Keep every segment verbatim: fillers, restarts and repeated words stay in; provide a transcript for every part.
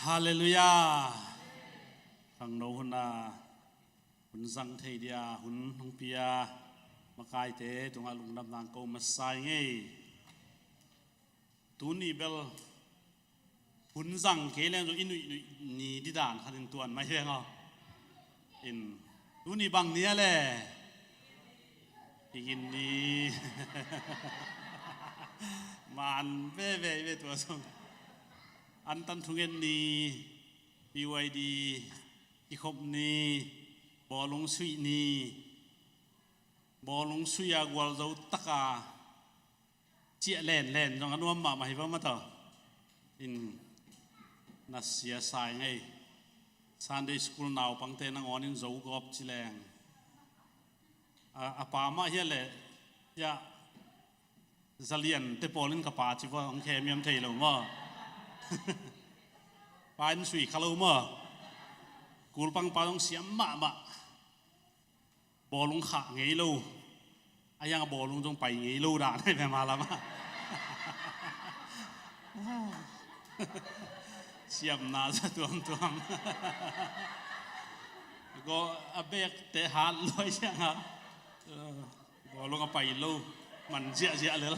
Halleluiah. Khangno hun a hun zang thei dia hun hong pia makaite tungah lungdam nang ko masa ing ei. Tuni bel hun zang kei leng zong i nuihnuih ni didan khatin tuan mai veng aw. In tuni bang ni a le? Kigin ni. Man veve i ve tua zong. Antan thungen ni, P Y D kikhop ni, bawlung suih ni, bawlung suih a gualzo taka ciah lenlen zong a nuam mahmah hi va mataw. In na sia sai ngei. Sunday school naupangte nangawnin zo gawp ci leng. A, a pa mah hia le, ya, zalian te pawlin ka pa ci va hong khemiam thei lo maw? Pa in sui kha lo maw? Kulpang pa zong siam mahmah. Bawlung khah ngei lo. A yang a bawlung zong pai ngei lo dan hei mema lama. Siamna za tuamtuam. Go a bekte hat luai siang a. Bawlung a pai lo. Man ziahziah lel.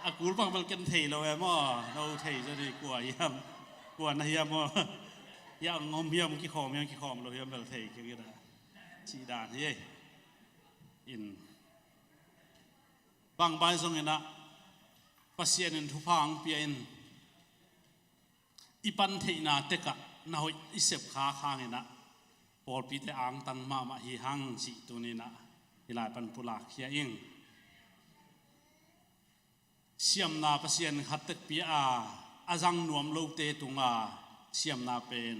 A kulpang bel ken thei lo e maw? No thei za di kua hiam? Kua na hiam maw? Hiam ngom hiam kikhawm hiam kikhawm lo hiam bel thei keng ida. Cih dan hi ei. In bang bai zong inah Pasian in thupha ang pia in i pan theihna tekah na hoih i sep khak hang inah pawlpite angtang mahmah hi hang cih tuninah i lai pan pulak khia ing. Siamna Pasian khat tekpi a a zang nuam lote tunga siamna pen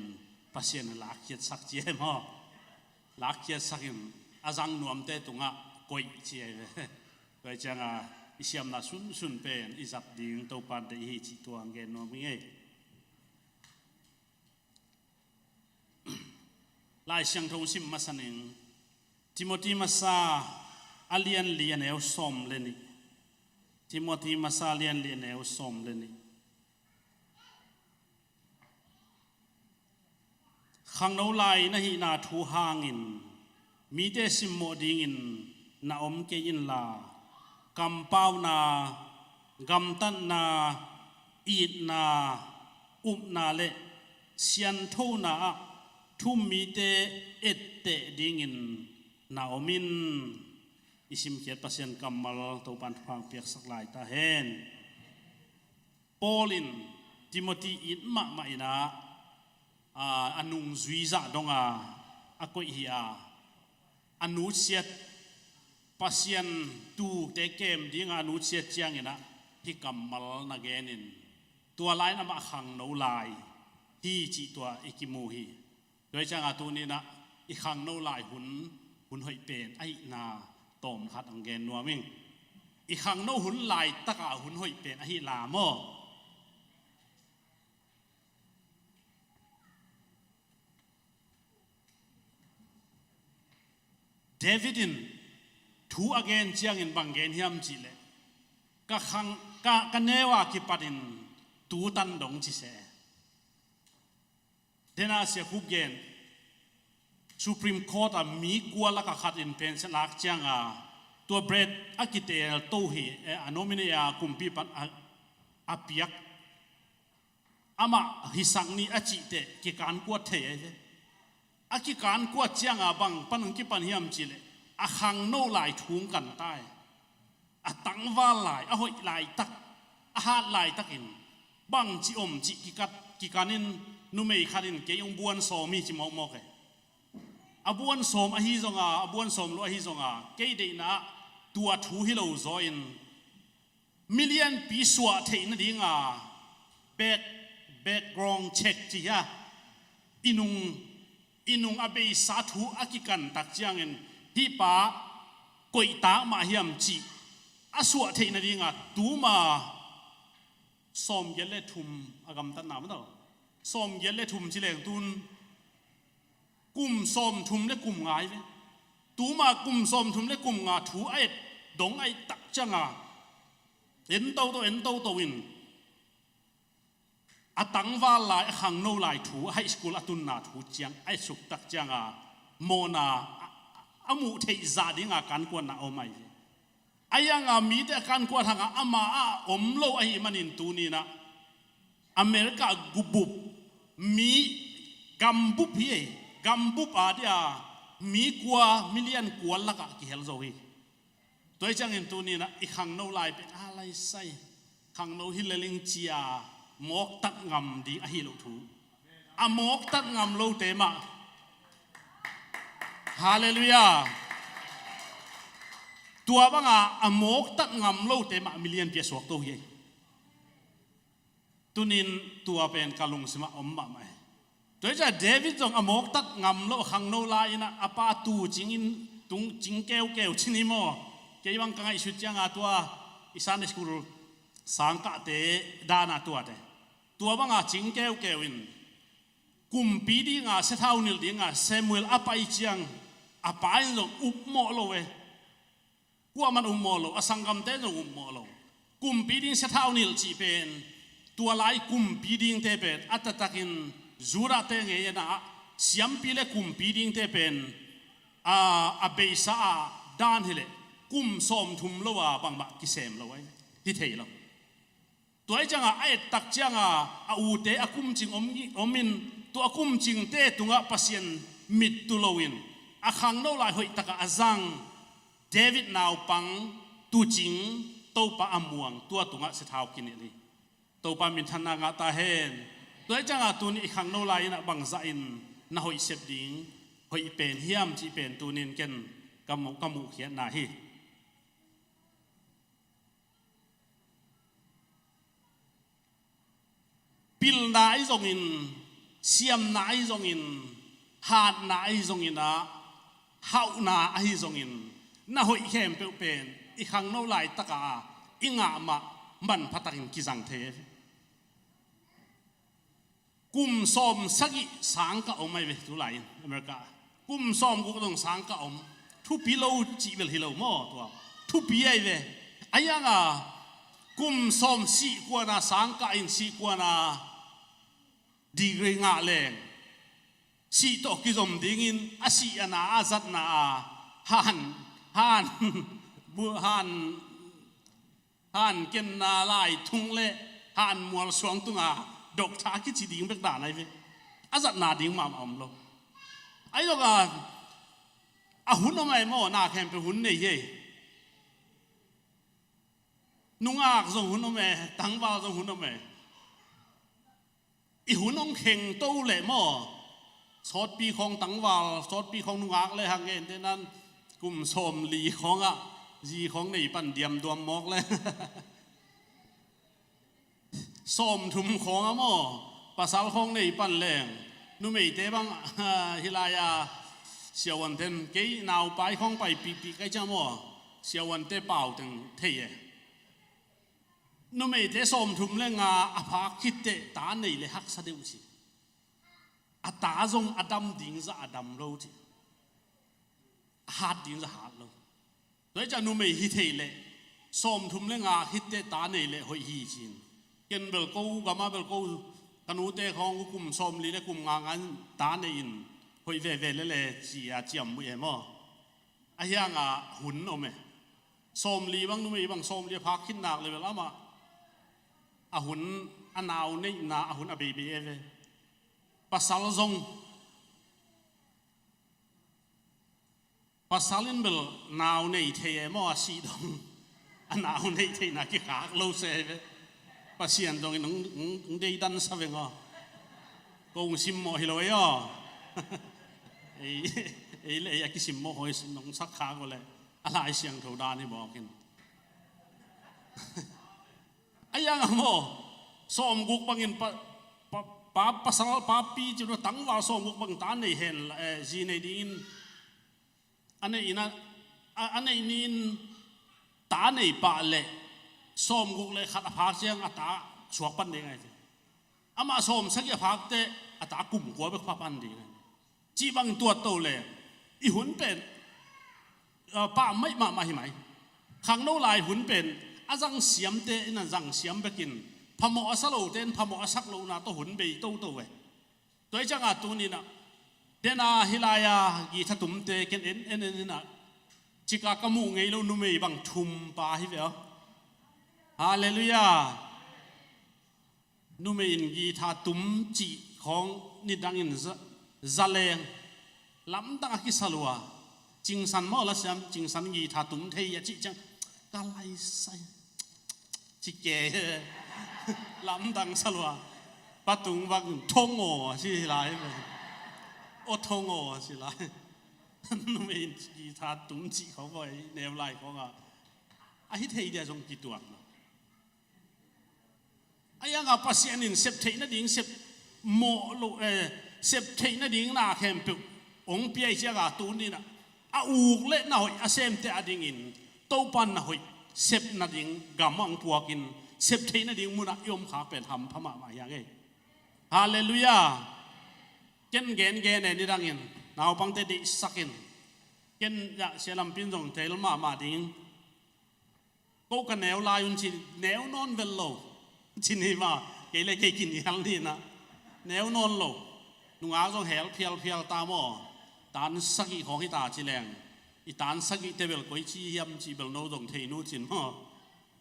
Pasian lakkhiatsak ci e maw? Lakkhiatsak in a zang nuamte tungah koih ci e ve. Tua hi cianga i siamna sunsun pen i zat ding Topan deih hi cih tuang gen nuam ing ei. Lai Siangtho sim masa ning. Timoti masa a lian li a neu sawm le nih. Timoti masa a lian li a neu sawm le nih. Khangno lai na hihna thu hangin mite simmawh dingin na om kei inla, kampauna, gamtatna, itna, upna le sianthona ah thu-um mite etteh dingin na om in. I simkhiat Pasian kammal Topan thupha piaksak lai ta hen. Paul in Timoti it mahmah inah a, a nungzui zah donga a koih hi a, a nutsiat Pasian tute kem dinga a nutsiat cianginah hih kammal na genin tua lai-in amah khangno lai hi cih tua i kimu hi. Tua hi cianga tuninah i khangno lai hun, hun hoih pen ahihna tawmkhat ang gen nuam ing. I khangno hun laitaka hun hoih pen ahi la maw? David in thu a gen ciangin bang gen hiam cihleh ka khang, ka, ka neu a kipatin tutan dong ci se. Dena sia khup gen Supreme Court a mi kua laka khat in pension lak cianga tua Brett a kitel to hi, eh, a nominee a kumpi pan a, a piak amah hisak ni a cihteh kikankuat thei ahi ve. A kikankuat cianga bang pan hong kipan hiam cihleh a khangno lai thu hong kan ta e. A tangval lai, a hoih laitak, a hat laitakin bangci om cih kikat, kikanin numei khatin kei hong buan sawm hi ci mawkmawk e. A buan sawm ahi zonga, a buan sawm lo ahi zonga kei deihna ah tua thu hi lo zaw in milianpi suah theih nadinga back, background check ci hia, i nung, i nung a beisa thu a kikantak ciangin hih pa koihtak mah hiam cih a suah theih nadinga tuma sawmgiat le thum a gamtatna mataw. Sawmgiat le thum ci leng tun kum sawmthum le kum nga hi ve. Tuma kum sawmthum le kum nga thu a et dong a et tak cianga en toto, en toto in a tangval lai, a khangno lai thu, a high school a tunna thu ciang a et suk tak cianga mawhna a, a muh theih zah dinga kankuanna om ahi ve. A ianga mite a kankuan hanga ama a om lo ahi manin tuninah America gubup mi gambup hi ei, gambup a dia mi kua million kua lakah kihel zo hi. Tua hi ciangin tuninah i khangno lai pen a laisai khangno hi leling cia mawktat ngam ding ahi lo thu. A mawktat ngam lote mah. Halleluiah. Tua banga a mawktat ngam lote mah milianpi a suakto hi ei. Tunin tua pen ka lungsimah om mahmah hi. Tua hi ciah David zong a mawktat ngam lo a khangno lai-inah a pa tu cingin tung cing keukeu cin hi maw? Kei bang ka ngaihsut cianga tua i Sunday school sangkahte dana tuate tua banga cing keukeu in kumpi dinga siathau nilh dinga Samuel a pai ciang a pa in zong upmawh lo e. Kuaman upmawh lo, a sanggamte zong upmawh lo. Kumpi ding siathau nilh cih pen tua lai kumpi dingte pen a taktakin Judahte ngei a na ah siampi le kumpi dingte pen a, a beisa a dan hileh kum sawmthum lo a bangmah kisem lo ahi hi thei lo. Tua hi cianga a ettak cianga a ute a kumcing om, omin tua a kumcingte tungah Pasian mittu loin a khangno lai hoihtaka a zang David naupang tucing Topa a muang tua tungah siathau kinilh hi. Topa minthanna ngah ta hen. Tua hi cianga tuni i khangno lai-inah bangzahin na hoih sep ding hoih pen hiam cih pen tunin ken ka mu, ka muhkhiatna hi. Pilna ahi zongin, siamna ahi zongin, hatna ahi zongin ah, hauhna ahi zongin na hoih khempeuh pen i khangno laitaka i ngah mah manpha takin kizang thei. Kum sawm sagih sangkah om ahi ve tulai-in America. Kum sawm guk dong sangkah om. Thupi lo cih bel hi lo maw tua? Thupi ahi ve. A ianga kum sawm sih kuana sangkah in sih kuana degree ngah leng sih tawh kizom dingin a sih a na a zatna a han han bu han han kenna lai thung le han mual suang tunga doctor kici ding bek dan ahi ve. A zatna ding mahmah om lo. Ahi loka a hun om ahi maw, na khempeuh hun nei hi ei. Nungak zong hun om e, tangval zong hun om e. I hun hong khengto leh maw? Sawtpi khawng tangval, sawtpi khawng nungak le hang ngen te nan kum sawm li khawngah zi khawng nei pan diamduam mawk le sawm thum khawngah maw? Pasal khawng nei pan leng numeite bang hi lai-a siavuanten kei naupai khawng pai pihpih kai ciang maw? Siavuante pau teng thei e. Numeite sawmthum le nga a phak khit teh ta nei le haksa deuh ci. A ta zong a dam ding zah a dam lo ci. A hat ding zah hat lo. Tua hi ciah numei hi thei leh sawmthum le nga khit teh ta nei leh hoih hi ci-in. Ken bel ko gama bel ko ka nute khawng uh kum sawmli le kum nga ngan ta nei in hoih veve lele ci-a ciam uh e maw? A hiangah hun om e. Sawmli bang numei bang sawmli a phak khit nak le bel amah a hun a nau neihna a hun a beibei e ve. Pasal zong pasal in bel nau nei thei e maw a sih dong a nau nei theihna kikhak lo se e ve. Pasian dongin hong deidan sa veng aw. Ko hong simmawh hi lo ei aw. Ei le ei a kisimmawh hawi nong sak khak aw leh a Lai Siangtho dan hi bawkin. A iang a maw sawmguk bangin pa, pa, pa, pasal papi cih tangval sawmguk bang ta nei hen la, eh, zi nei dingin a nei in a, a, a nei ni-in ta nei pah leh sawmguk le khat a phak ciang a ta suak pan ding ahi ve. Amah sawmsagih a phak teh a ta kum kua bek pha pan ding ahi ve. Cih bangin tuat to le i hun pen, ah, pah maih mahmah hi mai. Khangno lai hun pen a zang siamte in a zang siam bekin Phamawh a sa lote in phamawh a sak lohna tawh hun bei toto ve. Tua hi ciangah tuni-in ah, dena hih lai-a guitar tumte ken en en en in ah, cika ka muh ngei lo numei bang thum pa hi ve aw. Halleluiah. Numei in guitar tum cih khawng nidangin za, za leng lamdang a kisa lua. Cingsan maw, la siam, Cingsan guitar tum thei a cih ciang ka lai sai. Ci ke. Lamdang sa lua. Pa Tung bang thong aw ci lai. Aw thong aw ci lai. Numei in guitar tum cih khawng bawi neu lai khawng a, a hi thei dia zong kituak lo. A hi hangah Pasian in sep theih nading, sep mawh lo, eh, sep theih nading na khempeuh hong pia hi ciangah tuni-in ah, a uk le na hoih a semte adingin Topa na hoih sep nading gam hong puakin, sep theih nading munah i om khak pen hampha mahmah hi hang ei. Halleluiah. Ken gengen e, nidangin naupangte deihsakin, ken zah sia lampi in zong tel mahmah ding. Ko ka neu lai un ci, neu nawn vel lo. Ci ni mah, kei le kei kinial ni-in ah. Neu nawn lo. Nungak zong hel phialphial ta maw. Tan sagih khawng hi ta ci leng, i tan sagihte bel koici hiam cih bel no zong thei nu cin maw.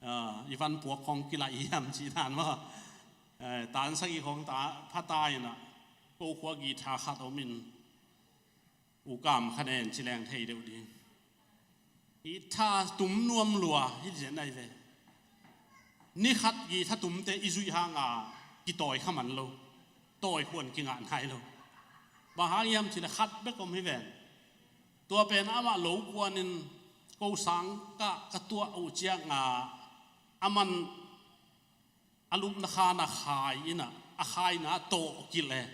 Ah, i van puak khawng kilaih hiam cih dan maw. Eh, tan sagih khawng ta, pha ta in ah. Ko khua guitar khat om in, U Kam kha nen ci leng thei deuh ding. Guitar tum nuam lua hi zen ahi ve. Ni khat guitar tumte i zuih hangah kitawi kha man lo. Tawi khuan kingah nai lo. Bang hang hiam cih leh khat bek om hi ven. Tua pen amah lo kuanin ko sang kah ka tuah uh ciangah, aman a lupna khan a khai in ah, a khaina tawh kilh e.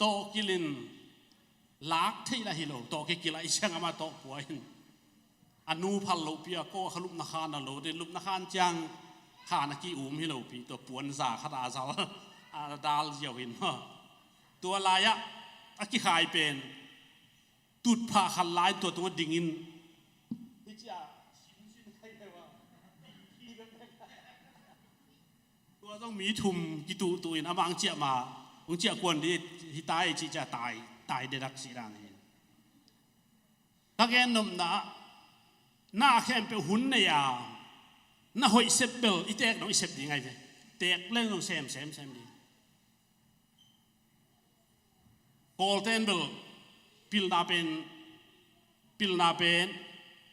Tawh kilh in lak theih lah hi lo, tawh kikilh ah i ciang amah tawh pua in. A nu phal lohpi a, ko a kha lupna khan a lo ding, lupna khan ciang khan a ki-um hi lopi, tua puanza khat a zal, a dal ziau in maw. Tua lai-ah a kikhai pen tutphah khat lai tua tungah dingin, hi ciah simsim khai deuh a, tua zong mi thum kituhtuh in amah hong ciah ma, hong ciah kuan dih hi tai cih ciah tai, tai dedak cih dan hi. Ka gen nopna ah, na khempeuh hun nei a, na hoih sep bel i teek dong i sep ding ahi ve. Teek leng zong sem sem sem ding. Kawlten bel pilna pen, pilna pen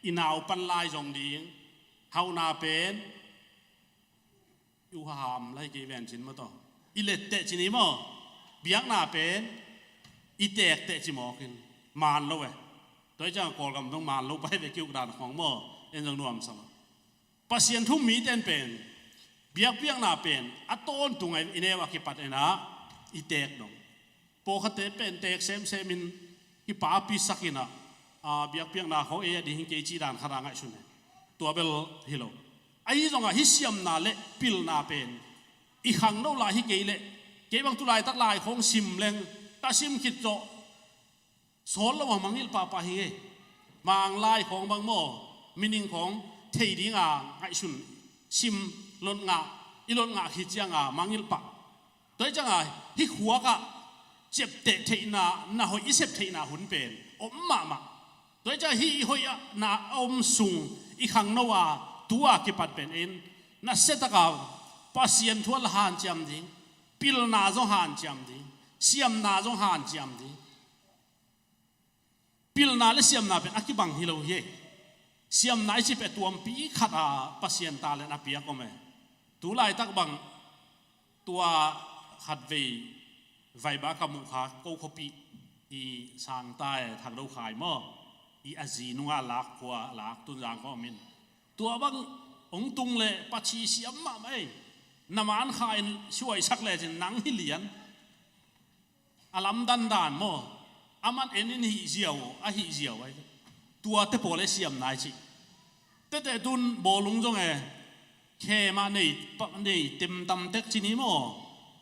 i naupan lai zong ding, hauhna pen i uham lai kei ven cin maw taw. I let teh cin hi maw. Biakna pen i teek teh ci mawk in, maan lo e. Tua hi ciang Kawlgam dong maan lo pai ve kiuk dan khawng maw. En zong nuam sa lo. Pasian thu-um mite in pen biakpiakna pen a tawntung a i neu a kipat in ah i teek dong. Pawlkhatte pen teek semsem in kipapi sak in ah, a, biakpiakna khawng ei a ding hi kei cih dan khat a ngaihsun e. Tua bel hi lo. Ahi zongah hih siamna le pilna pen i khangno lai hi kei leh, kei bang tu laitak lai khawng sim leng, ka sim khit zawh sawt lo a mangngilh pahpah hi e. Manglai khawng bang maw, meaning khawng thei dinga ngaihsun, sim, lot ngah, i lot ngah khit cianga mangngilh pah. Tua hi cianga hih khuakah ciapteh theihna, na hoih i sep theihna hun pen om mahmah. Tua hi cianga hih i hoihna a om sung i khangno a, tu-a kipat pen in nasiataka Pasian thu a la hanciam ding, pilna zong hanciam ding, siamna zong hanciam ding. Pilna le siamna pen a kibang hi lo hi e. Siamna i cih pen tuampi khat a Pasian talent a piak om e. Tu laitak bang tua khatvei Viber ka muh kha, ko khuapih i sangta e, Thang Do Khai maw, i a zi nunga lak khua, lak Tonzang khua om in. Tua bang hong tung leh pachi siam mahmah ei. Na man kha in suaisak lecin nang hi lian. A lamdang dan maw, a man en in hih ziau, a hih ziau ai. Tuate pawl e siamna i cih. Tete tun bawlung zong e, khem ah nei, pa, nei temtam tek ci ni maw.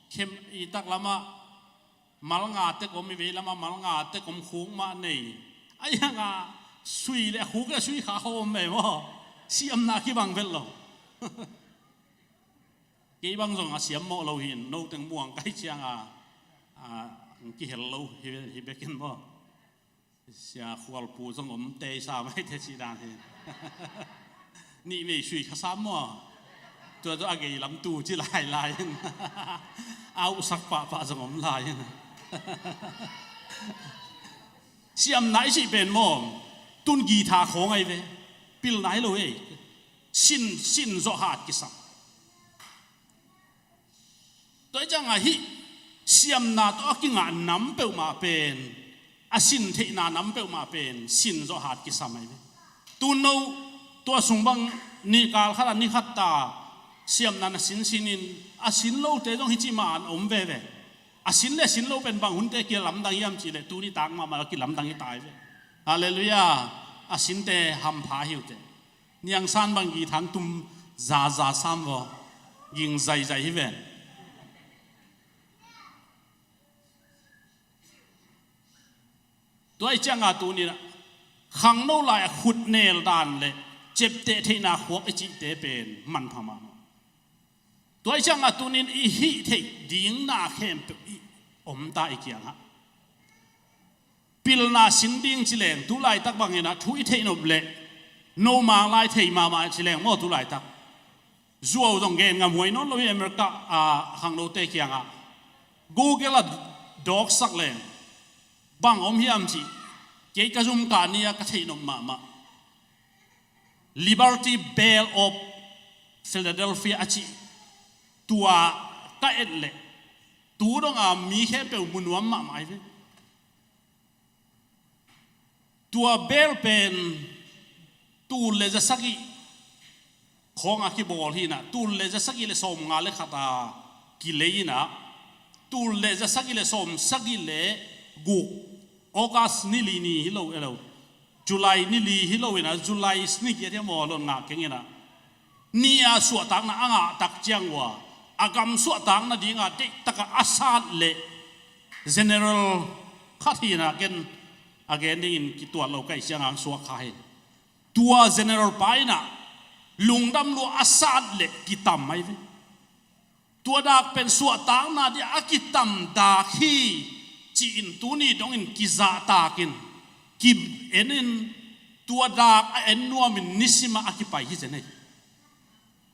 Khem i taklamah mal nga tek om, i veilamah mal nga tek om, khuk mah nei. A ianga sui le a khuk le a sui kha khawm e maw. Siamna kibang vet lo. Kei bang zong a siam mawh lo hi in, no teng muang kai cianga, a, ang kihel lo hi, hi bekin maw. Sia Khualpu zong om tei sa mai te ci dan hi. Nih mei sui kha sam maw. Tua tua a gei lam tu ci lai lai in. A usak pahpah zong om lai in. Siamna i cih pen maw, tun guitar khawng ai ve. Pilna hi lo ei. Sin, sin zawh hat kisam. Tua hi cianga hih siamna tawh a kingah nam peuhmah pen, a sin theihna nam peuhmah pen sin zawh hat kisam ai ve. Tun no tua sung bang ni kal khat a ni khat ta siamna na sinsin in, a sin lote zong hi cih mah an om veve. A sin le sin lo pen bang hunte kilamdang hiam cihleh tuni tak mahmah a kilamdang hi ta ai ve. Halleluiah. A sinte hampha hi uh teh. Niangsan bang guitar tum zaza sam vaw, ging zaizai hi ven. Tua i cianga tuni-in ah khangno lai a khut nel dan le ciapteh theihna khuak i cihte pen manpha mahmah. Tua i cianga tuni-in i hih theih ding na khempeuh i om ta i kiangah. Pilna sin ding ci leng, tu laitak bangin ah thu i theih nop leh no mang lai thei mahmah ci leng maw tu laitak. Zuau zong gen ngam huai nawn lo hi America a khangnote kiangah. Google ah dawksak leng bang om hiam cih kei ka zum kah ni-a ka theih nop mahmah. Liberty Bell of Philadelphia a cih tua ka et leh tu donga mi khempeuh mu nuam mahmah hi ve. Tua bell pen tul le za sagih khawnga kibawl hi-in ah, tul le za sagih le sawmnga le khata kilei-in ah, tul le za sagih le sawm sagih le guk, August ni li ni hi lo, elo, July ni li hi lo-in ah, July ni giat hi a maw, lon ngah keng-in ah, ni-a suahtakna a ngah tak ciang uh a, a gam suahtakna dinga deihtaka a sat le general khat hi-in ah, ken a gen dingin kituat lo ka hih cianga ang suak kha hi. Tua general pa in ah lungdam lua a sat le kitam mai ve. Tua dak pen suahtakna dia a kitam dak hi ci-in tuni dongin kizahtakin, ki-enin, tua dak a en nuamin nisimah a kipai hi zen hi.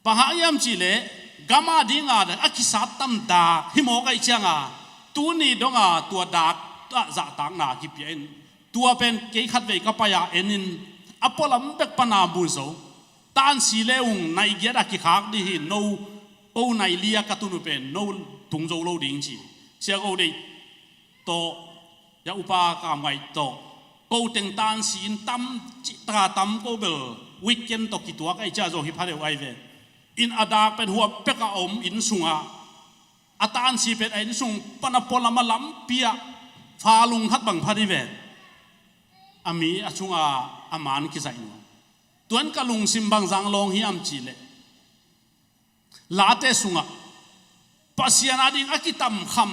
Bang hang hiam cihleh gam a dinga a kisat tam dak hi mawk ahih cianga tuni donga tua dak ah zahtakna kipia in, tua pen kei khatvei ka pai-a enin a pualam bek pana mun zo. Tansi le ung nai giat a kikhak dih hi, no ko nai li-a ka tun uh pen no tung zo lo ding ci. Sia Go Dei tawh, ya upa Kam Ngai tawh, ko teng tansi in tam cih taka tam ko bel weekend tawh kituak ahih ciang zo hi pha deuh ai ve. In a dak pen huap peka om inn sungah, a tansi pen a inn sung pana pualam a lampi-ah fa lung khat bang pha dih ve. A mi a cunga a man kizaih nuam. Tuan ka lungsim bang zang lawng hiam cihleh, Late sungah Pasian ading a kitamkham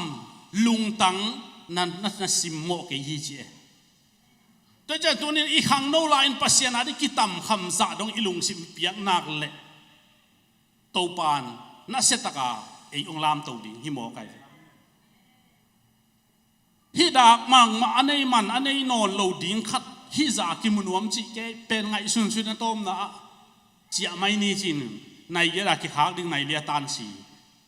lungtang na, na, na simmawh kei hi ci e. Tua ciang tunin i khangno lai-in Pasian ading kitamkham zah dong i lungsim piak nak leh Topan nasiataka ei hong lamto ding hi mawk ai ve. Hih dak mangmah a nei man a nei nawn lo ding khat hih zah a kimu nuam cih kei pen ngaihsunsun a tawmna ah ciah mai ni ci-in nai giat a kikhak ding nai li-a tansi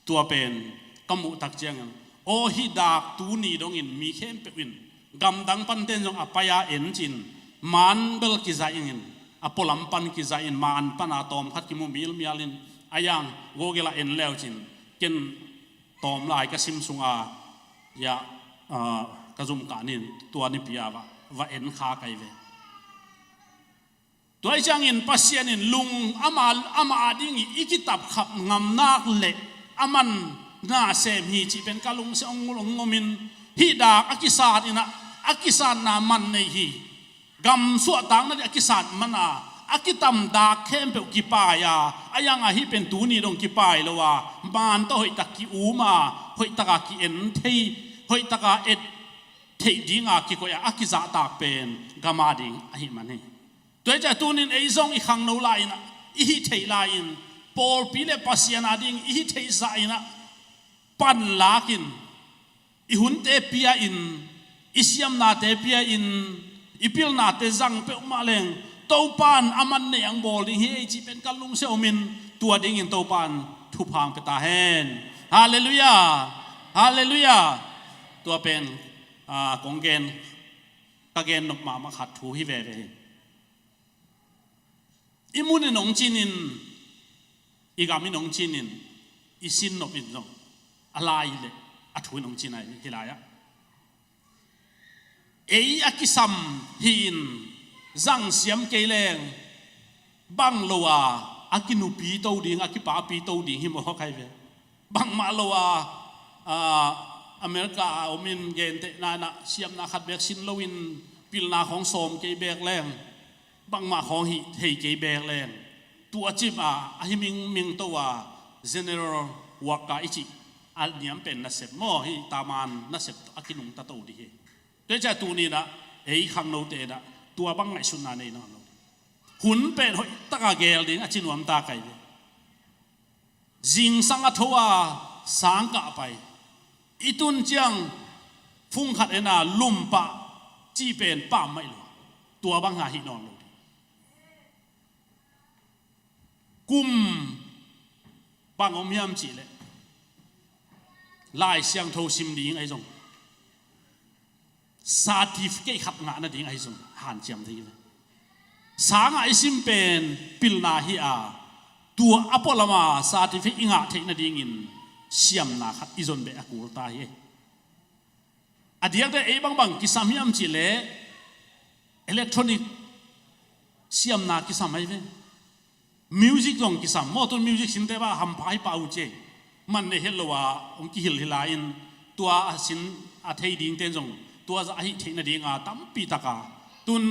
tua pen ka muh tak ciangin, aw, hih dak tuni dongin mi khempeuh in gamdang panten zong a pai-a en ci-in man bel kizaih ingin, a pualam pan kizaih in, man pana tawm khat kimu milmial in, a yang Google ah en leu ci-in ken tawm lai ka sim sunga, ya, ah, ka zum kah ni-in tua nipi-a va, va en kha kai ve. Tua hi ciangin Pasian in lung ama, ama ading i, i kitapkhap ngam nak leh a man na sem hi cih pen ka lungsim hong, hong om in, hih dak a kisat in ah, a kisatna man nei hi. Gam suahtakna ding a kisat man a, a kitam dak khempeuh kipai a, a yang a hih pen tuni dong kipai lo a, man tawh hoihtak ki-um a, hoihtaka ki-en thei, hoihtaka et theih dinga kikoih a, a kizahtak pen gam ading ahih man hi. Tua hi ciang tunin ei zong i khangno lai-in, i hih theih lai-in, pawlpi le Pasian ading i hih theih zah in ah panlakin, i hunte pia-in, i siamnate pia-in, i pilnate zang peuhmah leng Topa in a man nei ang bawl ding hi ei cih pen ka lungsim ah om in, tua dingin Topa in thupha hong pia ta hen. Halleluiah. Halleluiah. Tua pen, aa, kong gen, ka gen nop mahmah khat thu hi veve hi. I mun in hong cin in, i gam in hong cin in, i sin nop in zong a lai le a thu in hong cin ahi hi lai-ah. Ei a kisam hi-in zang siam kei leng bang lo a, a kinupi to ding, a kipapi to ding hi mawk ahi ve. Bangmah lo a, a, America a om in gentehna in ah siamna khat beek sin loin pilna khawng sawm kei beek leng, bangmah khawng hih thei kei beek leng, tua cip a, a hi mingming to a, general worker i cih a niam pen nasep maw, hih taman nasep a kinungta to ding hi. Tua ciang tuni in ah ei khangnote in ah tua bang ngaihsutna nei nawn lo. Hun pen hoih taka geel ding a ci nuam ta kei ve. Zingsang a tho a, sangkah pai. I tun ciang fung khat en a, lum pah cih pen pammaih lo. Tua bang a hih nawn lo. Kum bang om hiam cih leh Lai Siangtho sim ding ahi zong, certificate khat ngah nading ahi zong hanciam thei hi ve. Sang a i sim pen pilna hi a, tua a pualam a certificate i ngah theih nadingin siamna khat i zon beh a kul ta hi. A diakdiak ei bangbang kisam hiam cih leh electronic siamna kisam ahi ve. Music zong kisam maw, tun music sinte bah hampha hi pah uh ci. Man nei het lo a hong kihilh hi lai-in, tua a sin a thei dingte in zong tua zah a hih theih nading a tampi tak a, tun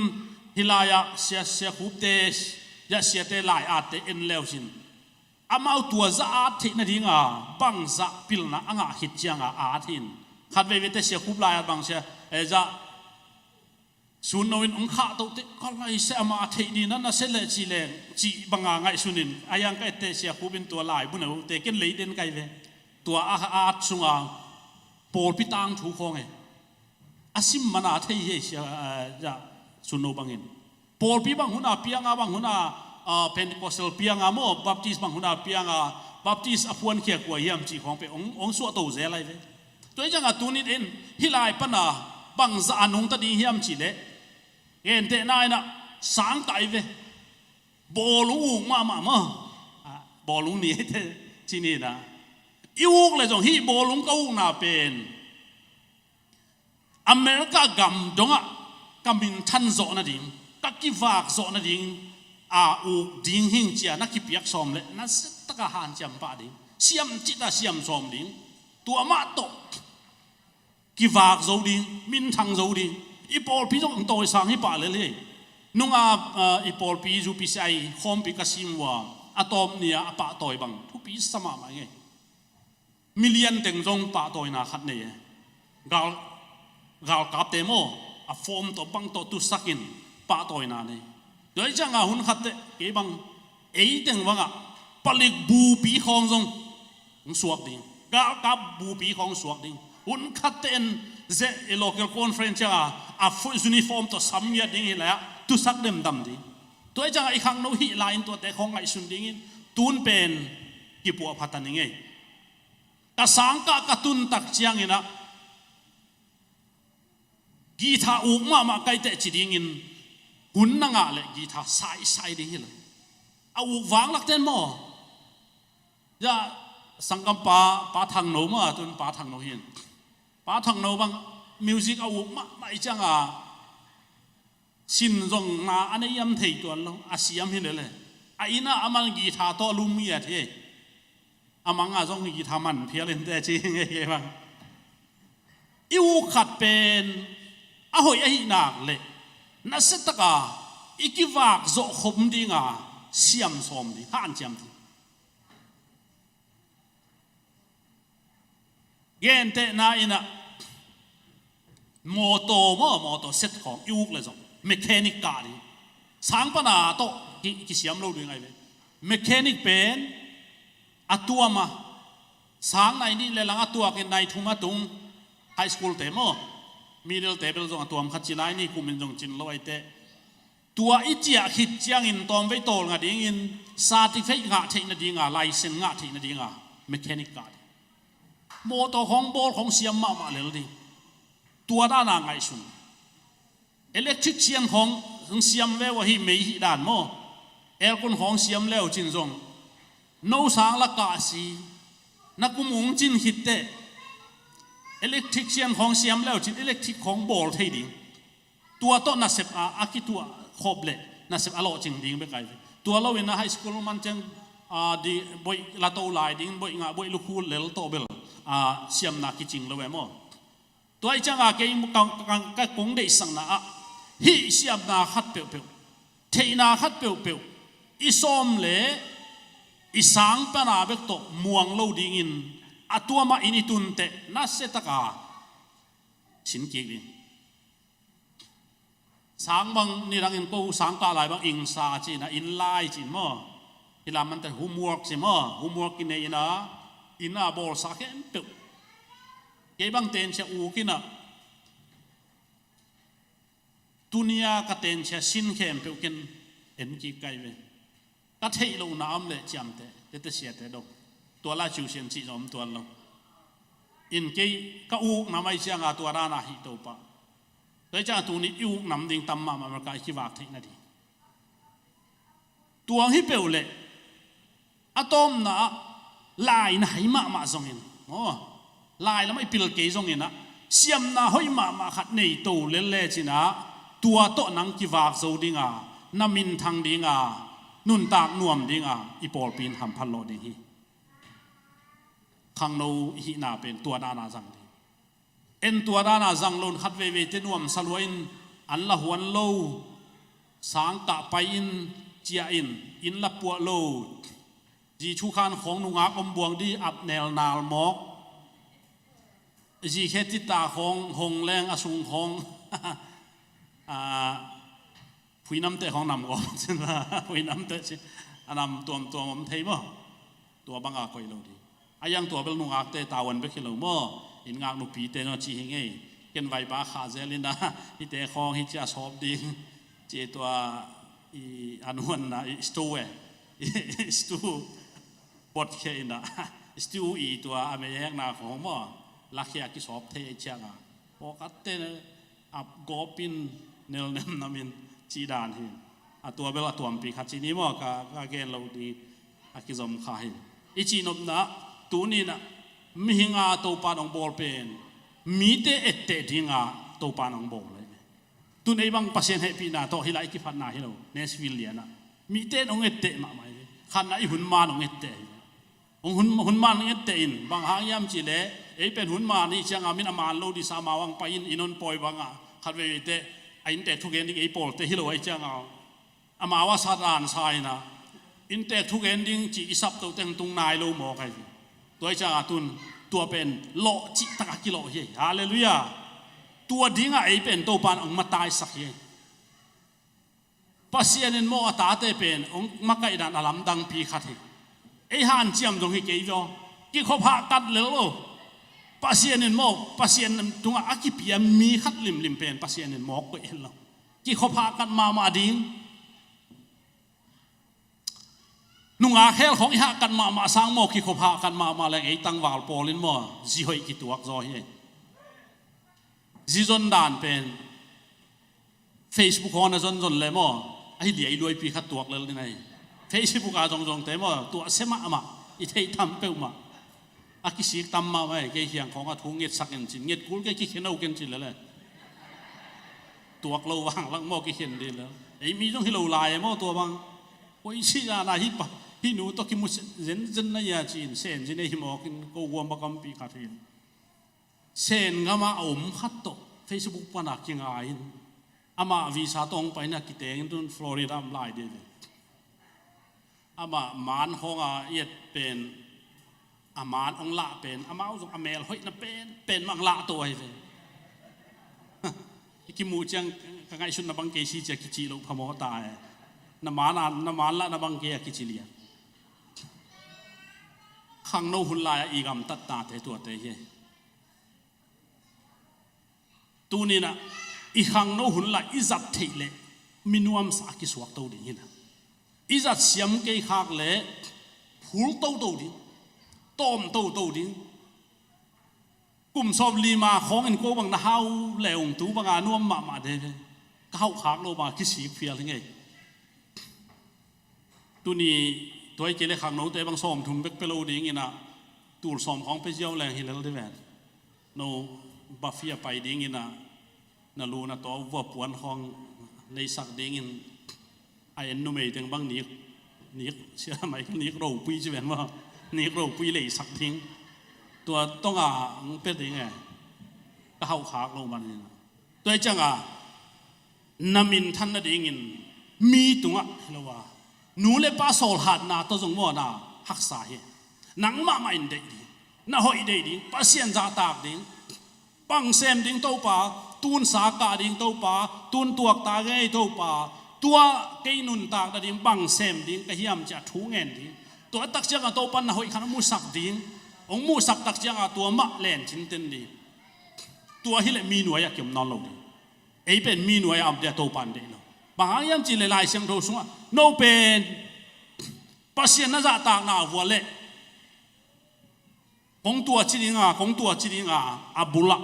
hih lai-ah sia, sia Khupte, zah siate lai atte en le uh cin, amau tua zah a at theih nading a bangzah pilna a ngah khit ciang a at hi in. Khat veivei teh sia Khup lai at bang sia, eh, zah Sun No in hong khah toh teh, ka lai sia, amah a theih ding na na sia leh ci leng, cih bang a ngaihsun in, a hiang ka et teh sia Khup in tua laibu neu te ken lei den kai ve. Tua a, a at sung a pawlpi tangthu khawng e. A sim man a thei hi sia, ah, zah Sun No bangin. Pawlpi bang hun a piang a, bang hun a, ah, Pentecostal piang a maw, Baptist bang hun a piang a, Baptist a phuankhia kua hiam cih khawng pen hong, hong suahto zel lai ve. Tua hi ciang a tuni in hih lai pan a bangzah a nungta ding hiam cih leh, gentehna in ah sang tai ve. Bawlung uk mahmah maw. Ah, bawlung ni te ci ni in ah. I uk leh zong hih bawlung ka ukna pen America gam dongah ka minthan zawh nading, ka kivak zawh nading a uk ding hing ci a na kipiak sawm leh na zet taka hanciam pah ding, siam cih ta siam sawm ding, tua mah tawh kivak zo ding, minthang zo ding. I pawlpi zong tawisang hi pah lel hi. Nunga, ah, i pawlpi U P C I khawmpi ka sim uh a, a tawp ni-a a pahtawi bang thupi sa mahmah ing ei. Million teng zong pahtawina khat nei e. Gal, galkapte maw, a form tawh bang tawh tusakin pahtawina nei. Tua hi ciang a hun khat teh kei bang, ei teng bangah palik bupi khawng zong hong suak ding, galkap bupi khawng suak ding. Hun khat teh en zeh i local conference ciang a, a full uniform tawh sam ngiat ding hi lai-ah tusak demdam ding. Tua hi ciang a i khangno hih lai-in tuate khawng ngaihsun dingin tun pen kipuahpha ta ning ei. Ka sangkah ka tun tak ciangin ah guitar uk mahmah kai teh ci dingin hun na ngah leh guitar saisai ding hi lo. A uk vanglak ten maw. Zah sangkam pa, Pa Thang No maw, tun Pa Thang No hi in. Pa Thang No bang music a uk mahmah hi ciang a sin zong na a nei hiam thei tuan lo, a siam hi lel e. A inn ah a man guitar tawh a lum ngiat hi. A mang a zong guitar man phial in teh ci ngei kei bang. I uk khat pen a hoih ahih nak leh na zet taka i kivak zawh khop ding a siam sawm ding, hanciam ding. Gentehna in ah mawtaw maw, mawtaw set khawng i uk leh zong mechanic kah ding. Sang pan a tawh ki, kisiam lo ding ahi ve. Mechanic pen A tuam a, sang nai nih le lang a tuakin nai thum a tung, high school te maw, middle te bel zong a tuam khat ci lai ni, kumin zong cin lo aite. Tua i ciah khit ciangin tawmvei tawlnga dingin certificate ngah theih nadinga, license ngah theih nadinga mechanic kah ding. Mawtaw khawng bawl khawng siam mahmah lel ding. Tua dana ngaihsun. Electrician khawng siam ve uh ahi, mei hih dan maw. Aircon khawng siam le uh cin zong, no sang la kah si, na kum ung cin khitteh electrician khawng siam le uh cin electric khawng bawl thei ding. Tua tawh nasep a, a kituah khop le nasep a lawhcing ding bek ai ve. Tua loin a high school man ciang, a, di boih lato lai ding, boih ngah, boih lukhu lel tawh bel, a, siamna kicing lo e maw. Tua i cianga kei ka, ka, ka kong deihsakna ah hih siamna khat peuhpeuh, theihna khat peuhpeuh i sawm le i sang pana bek tawh muang lo dingin a tuamah in i tunteh nasiataka sin kik ding. Sang bang nidangin ko sang kah lai bang ingsa cina, inn lai cin maw. Hi lam mante homework ci maw, homework i nei ina, ina bawlsa khempeuh. Kei bang tensia uk ina, tunia ka tensia sin khempeuh ken en kik kai ve. Ka theih lohna om le ciamteh, tete siate dong. Tua la ciusian cih zong om tuan lo. In kei ka uk nam ai cianga tua dana hih Topa. Tua i cianga tuni i uk nam ding tam mahmah, America i kivak theih nading. Tuang hi peuh leh a tawpna ah lai na hai mahmah zongin, aw, lai lamah i pil kei zongin ah, siamna hoih mahmah khat nei to lel le cin ah, tua tawh nang kivak zo dinga, na minthang dinga, nuntak nuam dinga i pawlpi in hamphat lawh ding hi. Khangno i hihna pen tua dana zang ding. En tua dana zang lo in khat veiveite nuamsa lua in an la huan lo, sang kah pai in, ciah in, inn la puah lo. Zi thukhan khawng nungak om buang di ap nelnal mawk. Zi khe tita khawng hong leng a sung khawng. Ah, phuinamte khawng nam gawm cin la, phuinamte cin a nam tuamtuam om thei maw? Tua banga koih lo ding. A yang tua bel nungakte tavuan bek hi lo maw? Inn ngak nupite naw ci hi ngei. Ken vaipa kha zel ina, hite khawng hi cia sawp ding. Ci tua i a nuanna i stu e. I stu bot khia ina. Stu i tua a mei hekna khawng maw? Lakhia kisawp thei ei cianga. Pawkatte ap gawpin nelnem namin cih dan hi. A tua bel a tuampi khat ci ni maw, ka, ka gen lo ding a kizom kha hi. I cihnopna tuninah mihinga Topa nong bawl pen mite etteh dinga Topa nong bawl hi. Tun ei bang Pasian hehpihna tawh hi lai kiphatna hi lo, Nashville lianah mite nong etteh mahmah hi. Khatna i hun ma nong etteh hi. Hong hun, hun man nong etteh in, bang hang hiam cihleh ei pen hun man i cianga min a man lo disa amau ang pai in, i non pawi banga khat vei veite a inntek thugen ding ei pawlte hi lo ai cianga amau a sat an sa ina inntek thugen ding cih i sapto teng tung nai lo mawk ai. Tua i cianga tun tua pen lawh cih taka kilawh hi. Halleluiah. Tua dinga ei pen Topan ang mataisak hi. Pasian in maw a tate pen hong makaihdan a lamdangpi khat hi. Ei hanciam zong hi kei zaw. Kikhop hahkat lel lo. Pasian in maw, Pasian tungah a kipia mi khat limlim pen Pasian in mawk koih hen lo. Kikhop hahkat mahmah ding. Nungak hel khawng i hahkat mahmah sang maw, kikhop hahkat mahmah leng ei tangval pawl in maw, zi hoih kituak zaw hi. Zi zon dan pen Facebook hawn a zonzon le maw, ahi lia i luaipi khat tuak lel ding ahi. Facebook a zongzongte maw, tuah se mahmah, i theih tam peuhmah. A kisik tam mahmah hi, kei hiang khawng a thu ngetsak in cin, nget kul kei kikhen o ken cin lele. Tuak lo vang lak maw kikhen ding le. Ei mi zong hi lo lai e maw tua bang. Koi si zana hi pa, hi nu tawh kimu zenzen na ia cin, sen zin ei hi mawkin, ko guam bakampi khat hin. Sen gama a om khat tawh Facebook pana kingai in amah visa tawh hong paina kiteng in tun Florida om lai dih ve. Amah man hong a iat pen a man hong lah pen amau zong a mel hoihna pen pen mang lah to ai ve. I kimuh ciang ka ngaihsutna bang kei si cia kici lo phamawh ta e. Na man a, na man lah na bang kei a kici lian. Khangno hun lai-ah i gamtat tate tuate hi. Tuninah i khangno hun lai i zat theih leh minuamsa a kisuak to ding hinah, i zat siam kei khak leh phul toto ding, tawm toto ding. Kum sawm lima khawngin ko bang na hau leung tu banga nuam mahmah de ve. Ka hauh khak lo banga kisik phial hi ngei. Tuni tuai kei le khangnote bang sawm thum bek pe lo dinginah tul sawm khawng pe ziau leng hi lel de ven. No bafi a pai dinginah na lu na taw vua puan khawng neisak dingin a en numei teng bang nik, nik sia mai nik ropui ci ven maw, nik ropui leisak ding. Tua tonga ang pe ding e. Ka hauh khak lo manin tua i cianga na minthan nadingin mi tungah hi lo a, nu le pa sawlhatna tawh zong mawna haksa hi. Nangmahmah in deih ding, na hoih deih ding, Pasian zahtak ding, bang sem ding Topa, tun sa kah ding Topa, tun tuakta ngei Topa, tua kei nuntak nading bang sem ding ka hiam ci a thu ngen ding. Tua tak cianga Topa na hoih khan hong musak ding, hong musak tak cianga tua mah lencin ten ding. Tua hileh mi nuai-ah kiom nawn lo ding. Ei pen mi nuai-ah om dia Topa in deih lo. Bang hang hiam ci le Lai Siangtho sungah no pen Pasian na zahtakna vua leh kong tua ci dinga, kong tua ci dinga, a bulah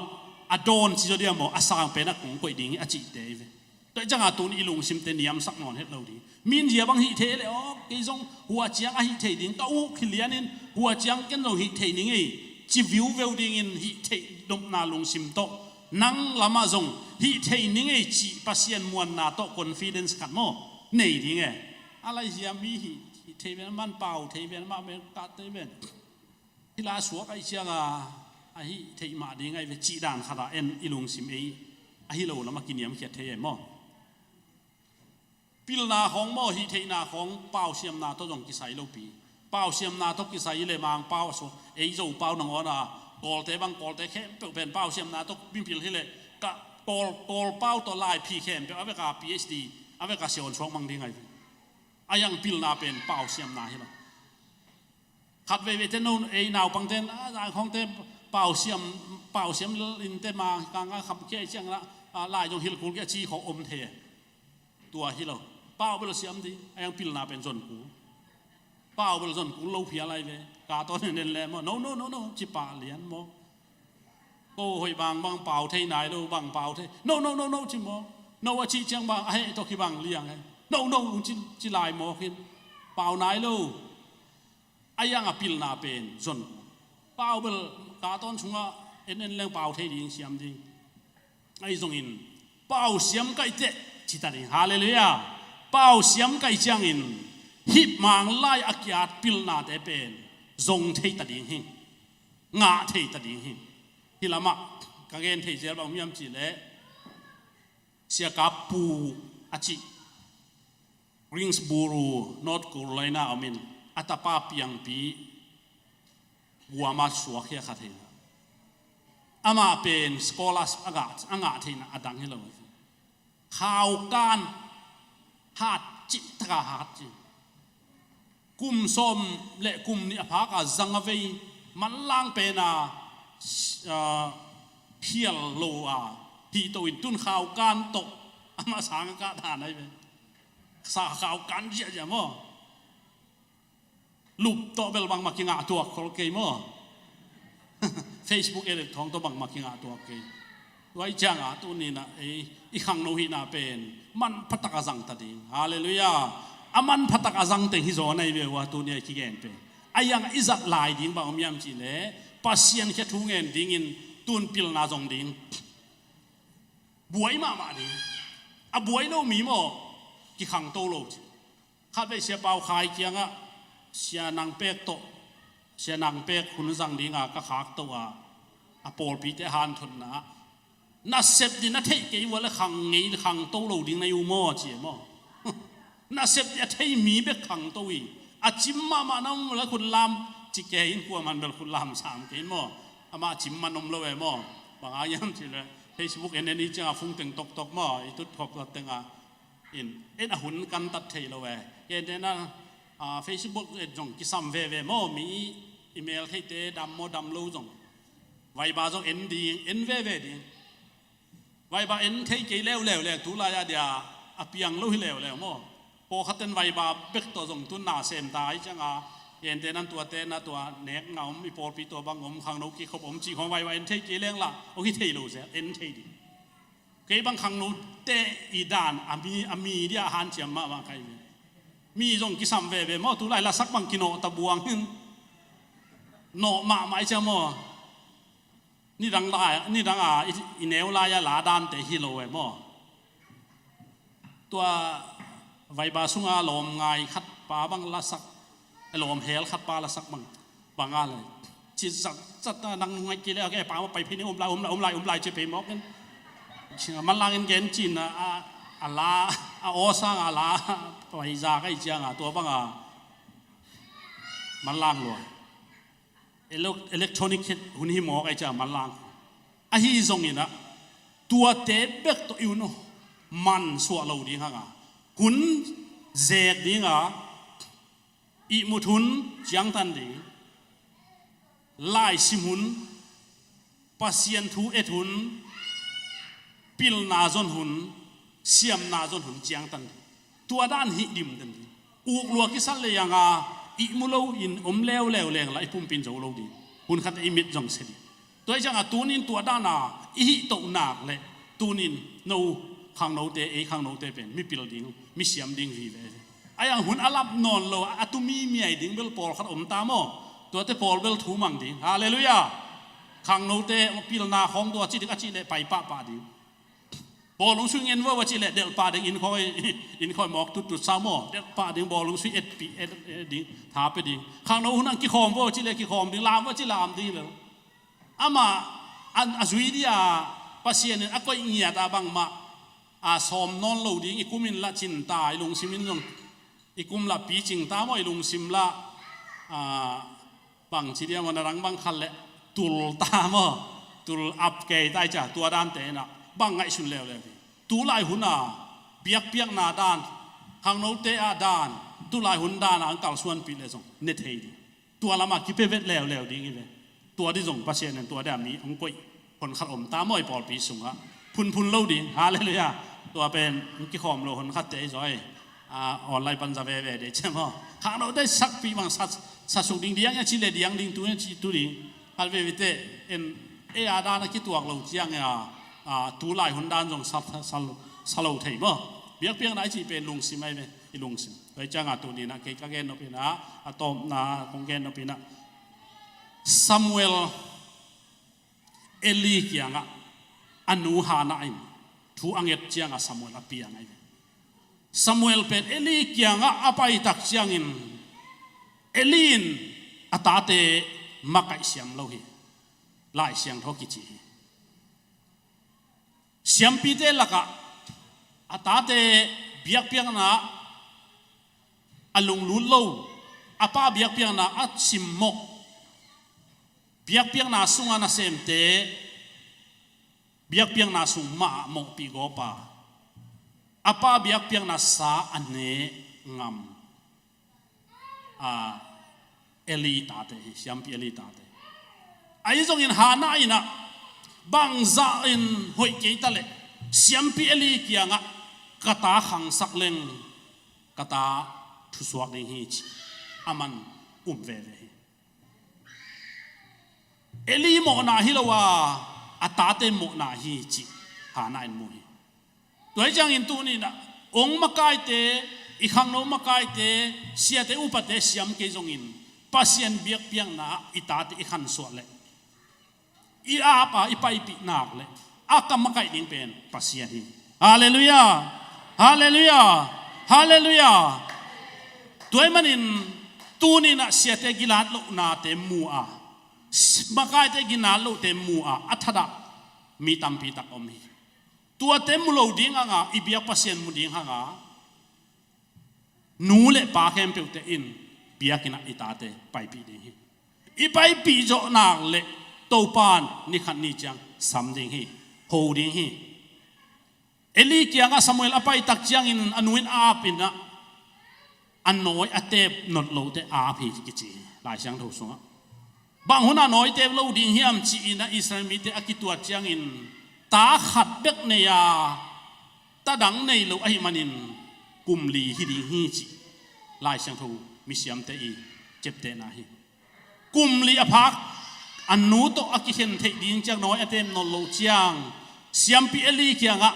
a dawn ci zaw dia maw, a sang penah kong koih ding hi a cihte hi ve. Tua i cianga tun i lungsimte niamsak nawn het lo ding. Min zia bang hih thei le aw, kei zong hua ciang a hih thei ding, ka uk hi lianin hua ciang ken zong hih thei ning ei ci viuveu dingin hih theih dopna lungsim tawh nang lamah zong hih thei ning ei cih Pasian muanna tawh confidence khat maw nei ding e. A lai zia mi hih, hih thei ven man pau thei ven mah ven kah thei ven. Hila suak aih cianga a hih theih mah ding aih ve cih dan khatah en i lungsim ei ahi lo lamah kiniamkhiat thei e maw? Pilna khawng maw, hih theihna khawng pausiamna tawh zong kisai lopi. Pausiamna tawh kisai hileh Mangpau a suak ei Zopau nangawn a Kawlte bang Kawlte khempeuh pen pausiamna tawh mipil hileh ka Kawl, Kawlpau tawh laiphi khempeuh a veka PhD a veka siawn suak mang ding aih ve. A iang pilna pen pausiamna hi lo. Khat veivei te no ei naupangte a zangkhawngte pausiam, pausiam innte ma kanga kham kia i ciangna lai zong hilh kul kia ci khawng om thei. Tua hi lo. Pau bel siam ding a iang pilna pen zon kul. Pau bel zon kul lo phial ai ve. Ka tawn en en le maw, no no no no ci pah lian maw? Ko hoih bang bang pau thei nai lo bang pau thei, no no no no ci maw? No a cih ciang bang a heh tawh kibang liang he. No no ci, ci lai maw khin pau nai lo. A iang a pilna pen zon. Pau bel ka tawn sungah en en leng pau thei ding siam ding. Ahi zongin pau siam kaih teh cita ding. Halleluiah. Pau siam kaih ciangin hih Mang lai a kiat pilnate pen zong thei ta ding hi. Ngah thei ta ding hi. Hih lamah ka gen thei zel bang miam cih leh Sia Kap Pu a cih Greensboro, North Carolina a omin a tapa piangpi guama suak hi a kha theihna. Amah pen scholars a ngah, a ngah theihna a dang hi lo. Khaukan hat cih taka hat cih. Kum sawm le kum nih a phaka zang a vei manlang pena, ah, phial lo a hih to in tun khaukan tawh amah sang a kah dan ai ve. Sa khaukan ziahziah maw? Lup tawh bel bangmah kingah tuak khol kei maw? Facebook electronic tawh bangmah kingah tuak kei. Tua i cianga tuninah ei i khangno hihna pen manphatak a zang ta ding. Halleluiah. A manphatak a zang teng hi zaw nai ve ua tuni a i kigen pen. A iang i zat lai ding bang om hiam cih leh Pasian khia thu ngen dingin tun pilna zong ding. Buai mahmah ding. A buai lo mi maw kikhangto lo ci. Khatvei Sia Pau Khai kiangah Sia Nang Pek tawh, Sia Nang Pek hun zang dinga ka khakto a, a pawlpite hanthotna ah nasep ding na theih kei ua le khang ngei khangto lo ding na hi uh maw ci e maw? Nasep ding a thei mi bek khangto hi. A cim mahmah na om le khutlam ci kei in kuaman bel khutlam sam kei in maw? Amah cim man om lo e maw? Bang a hiam ci le Facebook en en i cianga fung teng toktok maw? I tut khop tengah in en a hun kan tat thei lo e. Ken tena, ah, Facebook et zong kisam veve maw mi i mel theite dam maw dam lo zong, vaiba zong en ding, en veve ding. Vaiba en thei kei leuleu le tulai-ah dia a piang lo hi leuleu maw. Pawlkhatten vaiba bek tawh zong tun na sem ta ahi cianga, ente nan tuate na tua nek nga om, i pawlpi tua bang om, khangno kikhop om cih khawng vaiba en thei kei leng lah hong hi thei lo zel, en thei ding. Kei bang khangnote i dan a mi, a mi dia hanciam mahmah ka hi ve. Mi zong kisam veve maw, tulai lasak bang kinawh ta buang hin. Nawh mahmah i cia maw. Nidang lai, nidang a i, i neu lai-a la dante hi lo e maw. Tua vaiba sunga lawm ngai khat pa bang lasak, lawm hel khat pa lasak bang, banga le. Ci zat zat a nang ngai kei le, okay, pa ma pai phei ni, um lai, um lai, um lai, um lai ci phei mawk in. Ci nga manlang in gen cin a, a, a la, a aw sang a la, pai za ka i cianga, tua banga manlang lua. Ele-, electronic hun hi mawk ai cia manlang. Ahi zongin ah, tuate bek tawh i hun uh man suah lo ding hanga, hun zek dinga, ihmut hun ciangtan ding, laisim hun, Pasian thu et hun, pilna zon hun, siamna zon hun ciangtan ding. Tua dan hih dimdem ding. Uk lua kisal le yanga ihmu lo in om leuleu leng la i pumpin zo lo ding. Hun khat i mit zong se ding. Tua hi cianga tunin tua dana i hih toh nak le tunin no khangnote, ei khangnote pen mipil ding, misiam ding vive. Ai ang hun a lap nawn lo, a tumi miai ding bel pawlkhat om ta maw. Tuate pawl bel thu mang ding. Halleluiah. Khangnote pilna khawng tua ci ding a cih le pai pahpah ding. Bawlung sui ngen vo va cih le delh pah ding, inn khawi, inn khawi mawk tuttut sa maw. Delh pah ding, bawlung sui etpih, et, et ding, tha pe ding. Khangno hun ang kikhawm vo cih le kikhawm ding, lam vo cih lam ding le. Amah a, a zui dia Pasian in a koih ngiat a bangmah a sawm nawn lo ding i kum in lah cin ta, i lungsim in zong i kum lah picing ta maw, i lungsim lah, a, bang ci dia maw, na dang bang khat le tul ta maw, tul ap kei ta i cia, tua dante na bang ngaihsun leuleu ding. Tulai hun a biakpiakna dan, khangnote a dan, tulai hun dan a ang kalsuanpih le zong ne thei ding. Tua lama kipe vet leuleu ding hi ve. Tua di zong Pasian in tua dia mi hong koih hon khat om ta maw i pawlpi sungah. Phunphun lo ding. Halleluiah. Tua pen hong kikhawm lo hon khatte i zoi. A, online pan za veve de cia maw. Khangnote sakpih bang sa, sa suk ding diang ia ci le diang ding tu ia ci tu ding. Khat veve te en e a dan a kituak lo ciang ia, a, tulai hun dan zong sa, sa, sa lo thei maw. Biakpiakna i cih pen lungsim ai ve. I lungsim. Tua hi cianga tuninah kei ka gen nopinah, a tawpna kong gen nopinah, Samuel Eli kiangah a nu Hannah in thu a nget cianga Samuel a piang ahi ve. Samuel pen Eli kiangah a paitak ciangin Eli in a tate makaih siam lo hi. Lai Siangtho kici hi. Siampite lakah a tate biakpiakna a lunglut lo, a pa biakpiakna a simmawh, biakpiakna sunga nasemte biakpiakna sung mah ah mawhpih gawpa, a pa biakpiakna sa a ne ngam. A, Eli tate hi, siampi Eli tate. Ahi zongin Hannah inah bangzah in hoih kei ta leh siampi Eli kiangah ka ta khangsak leng ka ta thusuak ding hi ci a man um veve hi. Eli mawhna hi lo a, a tate mawhna hi ci Hannah in mu hi. Tua hi ciangin tuninah ong makaite, i khangno makaite, siate upate siam kei zongin Pasian biakpiakna ah i tate i khansuah leh i ap a i paipih nak leh a ka makaih ding pen Pasian hi. Halleluiah. Halleluiah. Halleluiah. Tua hi manin tuninah siate gilat lohnate mu a, makaite gilat lohte mu a, a thadah mi tampi tak om hi. Tuate mu lo ding hanga, i biak Pasian mu ding hanga, nu le pa khempeuhte in biakinnah i tate paipih ding hi. I paipih zawhnak le Topan nikhat ni ciang sam ding hi, ho ding hi. Eli kiangah Samuel a paitak ciangin a nu in a apinah a nawi a teep not lote a ap hi kici hi Lai Siangtho sungah. Bang hunah nawitep lo ding hiam ci-in ah Israel mite a kituat ciangin ta khat bek nei a, ta dang nei lo ahih manin kum li hi ding hi cih Lai Siangtho misiamte i ciaptehna hi. Kum li a phak a nu tawh a kikhen theih ding ciang nawi a tem nawn loh ciang siampi Eli kiangah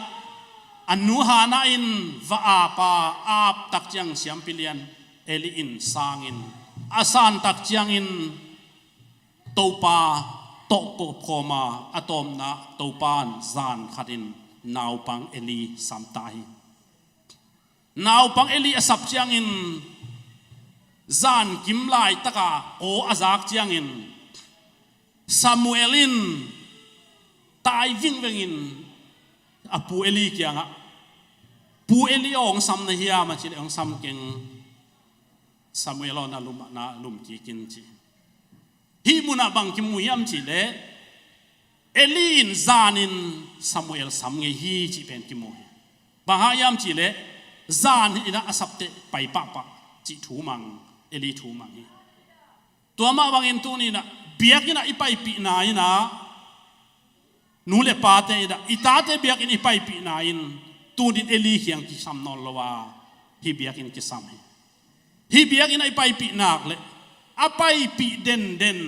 a nu Hannah in va ap a, ap tak ciang siampi lian Eli in sangin a san tak ciangin Topa tawh kawpkhawm a, a tawpna Topa in zan khatin naupang Eli sam ta hi. Naupang Eli a sap ciangin zan kim laitaka aw a zak ciangin Samuel in tai vingvengin a pu Eli kiangah, "Pu Eli aw, hong sam na hiam?" a cih leh, "Hong sam keng, Samuel aw, na lum, na lum kik in," ci. Hih munah bang kimu hiam cih leh Eli in zanin Samuel sam ngei hi cih pen kimu hi. Bang hang hiam cih leh zan in ah a sapte pai pahpah cih thu mang, Eli thu mang hi. Tua mah bangin tuni in ah biakinn ah i paipihna in ah nu le pate in ah i tate biakinn i paipihna in tunin Eli kiang kisam nawn lo a, hih biakinn kisam hi. Hih biakinn ah i paipih nak leh a paipih denden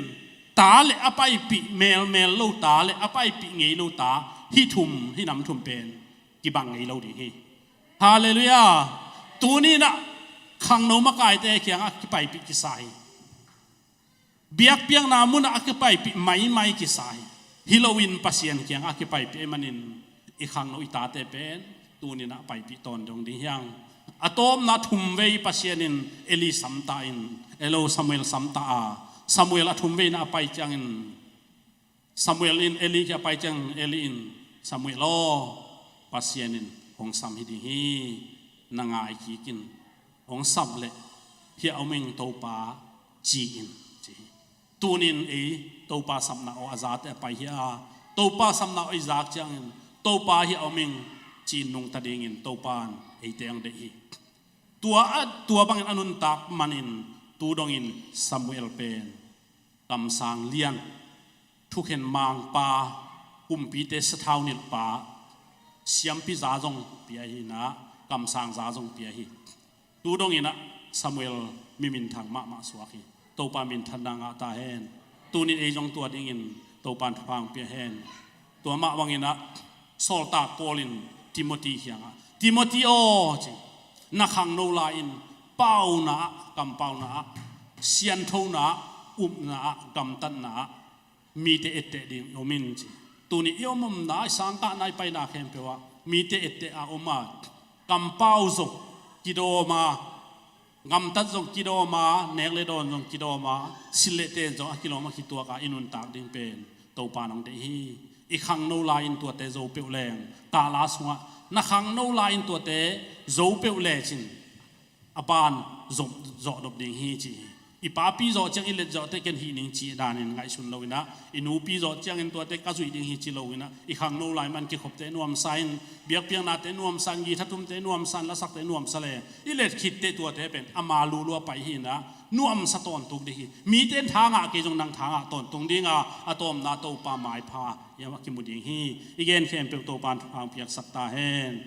ta le a paipih melmel lo ta le a paipih ngei lo ta, hih thum, hih nam thum pen kibang ngei lo ding hi. Halleluiah. Tuni in ah khangno makaite kiangah kipaipih kisa hi. Biakpiakna munah a kipaipih maimai kisa hi. Hi loin Pasian kiangah a kipaipih ahih manin i khangno i tate pen tuni in ah paipih tawntung ding hi hang. A tawpna thumvei Pasian in Eli sam ta in, elo, Samuel sam ta a, Samuel a thumvei in ah a pai ciangin Samuel in Eli kiang a pai ciang Eli in, "Samuel aw, Pasian in hong sam hi ding hi, na ngai kik in, hong sam leh hiah om ing Topa, ci in," ci hi. Tunin ei Topa sapna aw a zate a pai hi a, Topa sapna aw i zak ciangin Topa hiah om ing ci-in nungta dingin Topa in eite hong deih hi. Tua a, tua bangin a nuntak manin tu dongin Samuel pen kamsang lian, thukhen mangpa, kumpite sathau nilhpa, siampi za zong pia hi in ah, kamsang za zong pia hi. Tu dongin ah Samuel mi minthang mahmah suak hi. Topa minthanna ngah ta hen. Tunin ei zong tua dingin Topa in thupha hong pia hen. Tua mah bangin ah sawltak Paul in Timothy kiangah, "Timothy aw," ci, "na khangno lai-in pauna ah, kampauna ah, sianthona ah, upna ah, gamtatna ah mite etteh ding om in," ci. Tuni i om omna, i sangkahna, i paina khempeuh ah mite etteh a om a, kampau zong kidawm a, gamtat zong kidawm a, nek le dawn zong kidawm a, silh le ten zong a kilawm a kituak a i nuntak ding pen Topa in hong deih hi. I khangno lai-in tuate zo peuh leng, kala sungah na khangno lai-in tuate zo peuh lecin a pan zawh, zawh dop ding hi, ci hi. I papi zawh ciang i let zawhte ken hih ning cih danin ngaihsun lo in ah, i nupi zawh ciangin tuate ka zuih ding hi ci lo in ah, i khangno lai man kikhopte nuamsa in, biakpiaknate nuamsa in, guitar tumte nuamsa in, lasakte nuamsa le i let khitteh tuate pen ama lulu a pai hi in ah, nuamsa tawntung ding hi. Mite in tha ngah kei zong nang tha ngah tawntung ding a, a tawpna Topa maipha i a kimu ding hi. I gen khempeuh Topa in thupha hong piaksak ta hen.